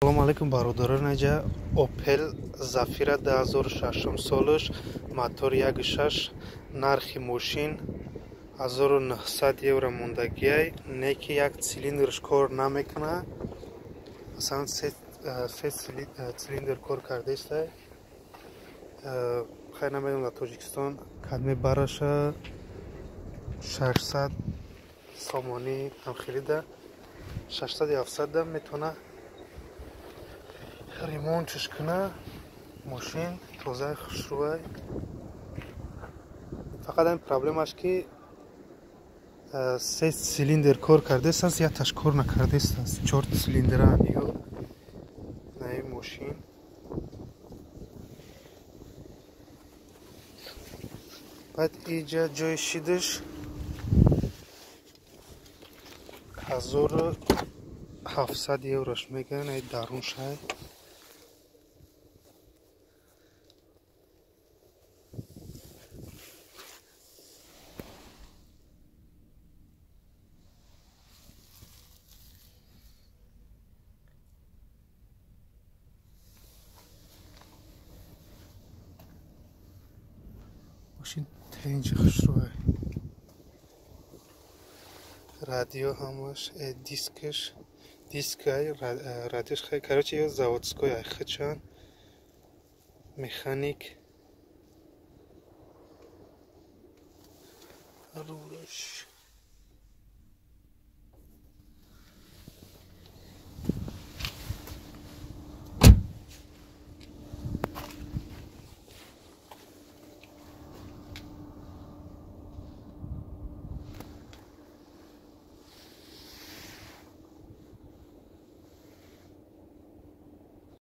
Салому алейкум, бародарон. Аҷа Опел Зафира 2006 солаш, мотор 1.6, нархи мошин 1900 евро мондагиай, не ки як цилиндрш кор намекуна. Масалан, се цилиндр кор кардааст. Хайр, намедонам, дар Тоҷикистон кадме бараша 600 сомонӣ ҳам хирида, 600-700 да метавона ремонтш куна. Мошин тозаи, хушрӯай, фақат ҳамин проблемаш, ки се цилиндр кор кардааст, якташ кор накардааст. Чор цилиндра ё наи мошин. Баъд иҷа ҷои шидаш 1700 еврош мегӯянд, ай дарун шай. Мошин тенҷи, хушрӯай, радио ҳамаш, дискаш, дискай радиош. Короче, ё заводской ай хичан механик рулаш.